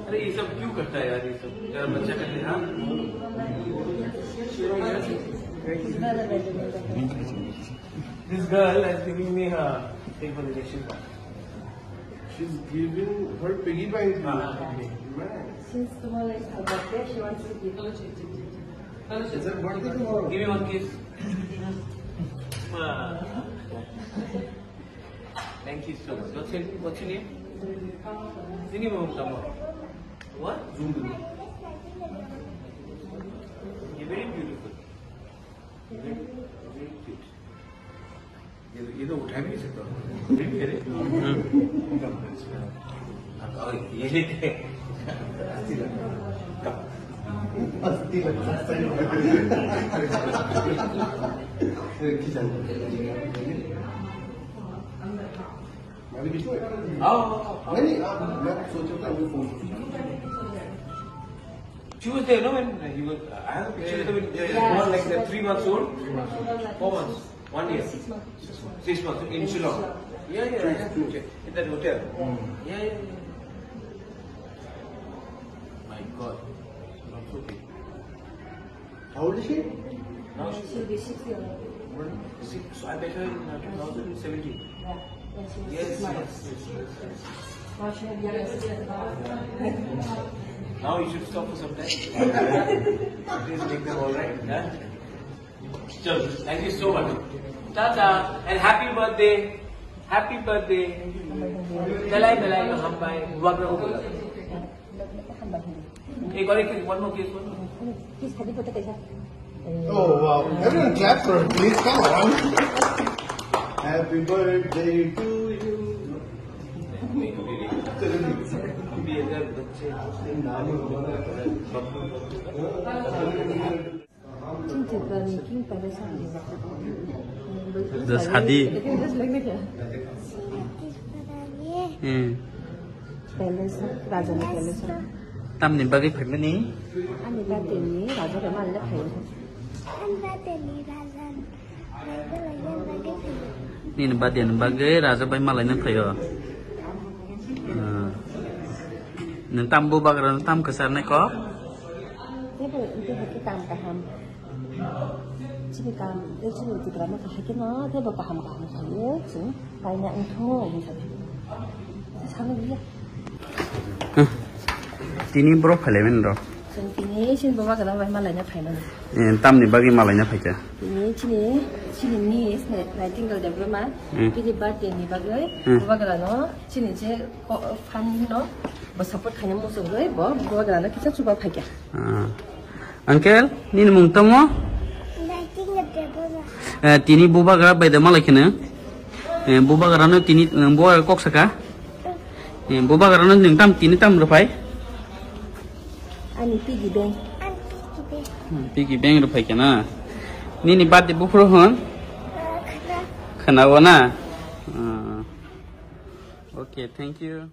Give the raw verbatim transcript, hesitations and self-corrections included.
अरे, ये सब क्यों करता है यार, ये सब? यार, बच्चा करते हैं, हाँ? This girl is giving me her thing for the election card. She's giving her piggy bank to me. Ah, okay. Man. Since tomorrow is her birthday, she wants to give. Is her birthday tomorrow? Give me one kiss. Ah. Thank you so much. What's your, what's your name? Sini mo tamo. What? Zundu. You're very beautiful. Very, very cute. ये तो, ये तो उठा भी नहीं सकता। अब ये लेके अस्थि लगा। अस्थि लगा। खींचा। आओ, आओ, आओ। नहीं, नहीं, आप, मैं सोच रहा था, वो phone. Tuesday, no, when he was, I have a picture of him, yeah, yeah, yeah, born like that, three months old, four months, one year, six months in Shillong. Yeah, yeah, I have a picture in that hotel. Yeah, yeah, yeah. My God, I'm so big. How old is she? Now she'll be six years old. Six, so I met her in, uh, two thousand seventeen. Yeah, when she was six months. Yes, yes, yes, yes. Now she has young sister. Now you should stop for some time. Please make them all right, huh? Chalo, thank you so much. Tata, and happy birthday. Happy birthday. Belai belai no hambai. Bubagra ko bola. Ek aur ek, one more kiss, one more. Kiss khadi pota kaisa. Oh, wow. Everyone clap for her, please. Come on. Happy birthday to you. Chini Tripura ni King Palace ang. The sadi. Hmm. Palace, Raja ni palace. Tamni bagwi phaimani? Ani birthday ni Raja bai malaina phai. Ani birthday ni Raja bai malaina phai. Nini birthday ni bagwi Raja bai malaina phaio. Ah. Nwng tam bubagra no tam kwcharnai kok? Tebo, tebo khe kam kaham. Chini kam, eh, chini Tipra no kaham khe no, tebo kaham kaham khaio, chwng paina wngthu, hinwi sabi. Salo ya. Huh. Tini borok phailaimani rok. Chwng tini chini bubagra bai malaina phaimani. Eh, tamni bagwi malaina phaikha? Tini chini, chini niece, Nightingale Debbarma, hmm, bini birthday ni bagwi, hmm, bubagra no, chini je, ko-, fan no, bo support khaina muchungwi, bo bubagra no kisa chuba phaikha. Ah. Uncle, nini mung tamo? Nightingale Debbarma. Eh, tini bubagra bai da malai kheno? Eh, bubagra no tini, eh, bubagra kok saka? Eh, bubagra no nwng tam tini tam rwphai? Ani piggy bank. Ani piggy bank. Hmm, piggy bank rwphai kheno. Nini birthday buphuru hwn? Eh, khana. Khana o na? Ah. Okay, thank you.